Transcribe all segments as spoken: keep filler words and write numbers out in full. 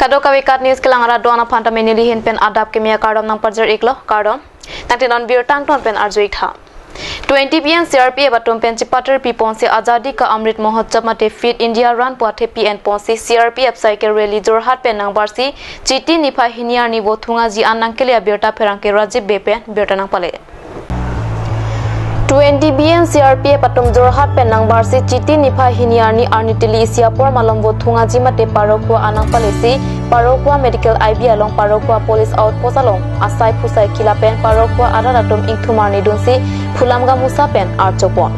Kadokave KAT News kelang arat do-an aphan tame neli ahin pen adap keme akardom nangpajir iklo, kardom. Tangte non birta angton pen arju iktha. Twenty B N C R P F atum pen chipatir piponsi Azadi Ka Amrit Mahotsav mate Fit India Run pu athepi enponsi C R P F cycle rally Jorhat pen nangbarsi Chiti niphai hini arni Vothungaji an nangkele abirta pherangke Rajiv Bey pen birta nangpale. Twenty B N C R P F atum Jorhat pen nangbarsi Chiti niphai hini arni arni tili isi apor malom Vothungaji mate Parokhuwa an nangpalesi Parokhuwa Medical I B along Parokhuwa Police Outpost along asai phusai kila pen Parokhuwa arat atum ingthum arni dunsi phulam gamusa pen archopon.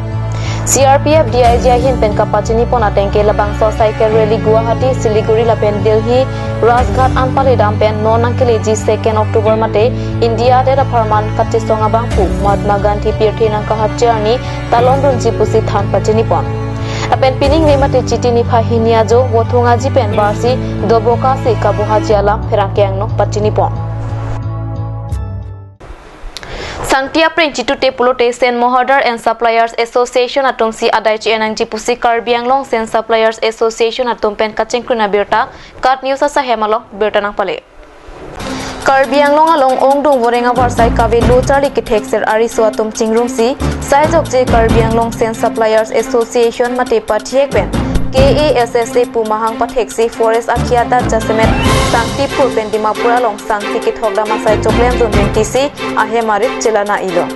C R P F D I G ahin pen kapachinipon atengke labangso cycle rally Guwahati, Siliguri lapen Delhi Rajghat an paledam pen non nangkeleji second October mate India adet apharman kachesong abangphu Mahatma Gandhi pirthe nangkahapji arni talon dunji pusi than pachinipon. Lapen pining ve mate Chiti niphai hini ajo Vothungaji pen barsi dobokasi kabohaji alam pherangke angno pachinipon. Sangti apreng chitute pulote Sen Mahadur and Suppliers Association atumsi adai chi-en nangji pusi Karbi Anglong Sen Suppliers Association atum pen kachingkrun abirta KAT News asahem along birta nangpale. Karbi Anglong along ongdung voreng avarsai kave lo charli kethekser ariso atum chingrumsi saijokje Karbi Anglong Sen Suppliers Association mate pathek pen K A S S A pu mahang patheksi forest akhia dat jasemet Sangti phur pen Dimapur along Sangti kethok dam asai choklem dun ring tisi ahem arit chelana ilo.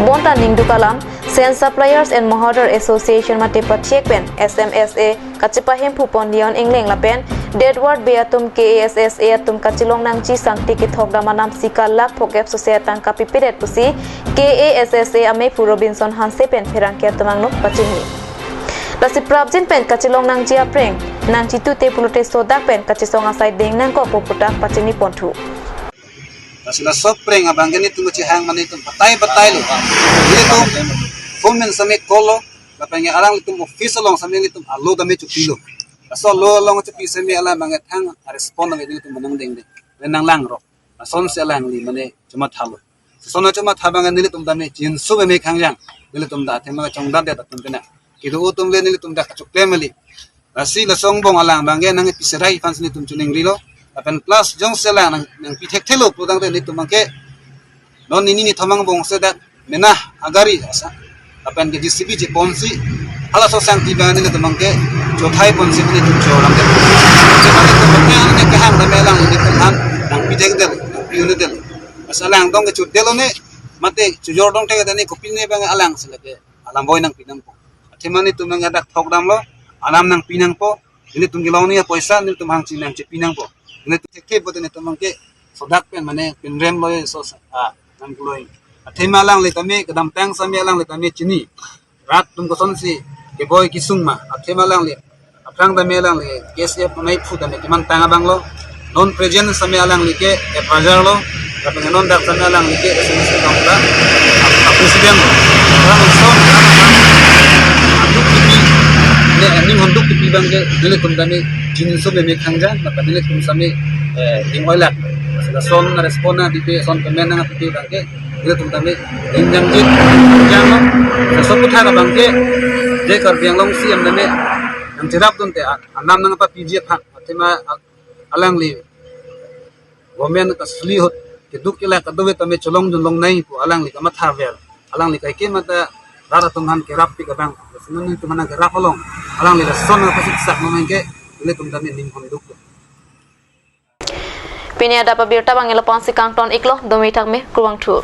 Bonta ningduk alam, Sen Suppliers and Mahadur Association mate pathek pen S M S A kachepahemphu pon Leon Engleng lapen Dedward Bey atum K A S S A atum kachelong nangji Sangti kethok dam anam sika lakh phokep sose atangka pipedet pusi K A S S A amephu Robinson Hanse pen pherangke atum angno pachini. Lasi prapjin pen kachelong nangji apreng nangchitute pulote sodak pen kachesong asai deng nangkok pu putak pachiniponthu. Lasi laso apreng abangke nelitum kachehang mane itum batai batai lo. Nelitum phone pen sami call lo, lapen alanglitum office along sami nelitum alo dame chopilo. Laso alo along chopi sami alang abangke thang arespond abangke nelitum manang dengdeng. Pen nanglangrok. Lasonsi alangli mane chomathalo. Lason achomatha abangke nelitum dame chinso beme khangjang. Nelitum da athema chongdat det atum pena. Kedo atum le nelitum da kachoklem kali. Lasi lason angbong alang abangke nangpi serai aphansi nelitum choningrilo. Lapen plus jongsi alang nang, nangpi thekthelo pulotangte nelitum abangke non nini nithom angbong si dak mena agari asa. Lapen ke J C B cheponsi halaso Sangti abang nelitum abangke chothai ponsi nelitum cholang det. Chethan nelitum abangke ane kehang dame alang nelitum aphan nangpi thekdel, nangpi un-edel. Asa alang dong ke chodelo ne mate chojor dong thekdel ne kopine abang alangsi lake alam boi nangpi nangpo. Athema nelitum abang dak thok damlo, alam nangpi nangpo. Nelitum kelong ni apoisa nelitum hangchi nangchepi nangpo. Nelitum thekthe pote nelitum abangke sodak pen mane pinrem loi so sa, ah, nangkloi. Athema alangli tame kedamtang sami alangli tame chini. Rat atum kosonsi keboi kesung ma. Athema alangli aphrang tame alangli K S F amephu tame kemantang abang lo. Non present sami alangli ke advisor lo. Lapen non dak sami alangli ke S M S tong ta, ah, president lo. Orang so, handuk kipi, ne, ning handuk kipi abangke nelitum tame chinso beme khangjang, lapen nelitum sami, eh, ning oilak. Lason respond nangpipe, lason comment nangpipe abangke nelitum tame ning jangjit khangjang lo. Laso aputhak abangke je Karbi Anglong C M tame nangcherap dunte, ah, anam nangpapiji aphan. Athema, ah, alangli government kasli ahut keduk kelak kadove tame cholong dunlong nai pu alangli kamatha ver. Alangli kaike mata rat atum aphan kerap pik abang. Lason nelitum aphan kerap along alangli lason apasik sak nangke nelitum tame ning handuk. Pini adap abirta abang ilo ponsi kangton iklo, domi thakme, kurvangthu.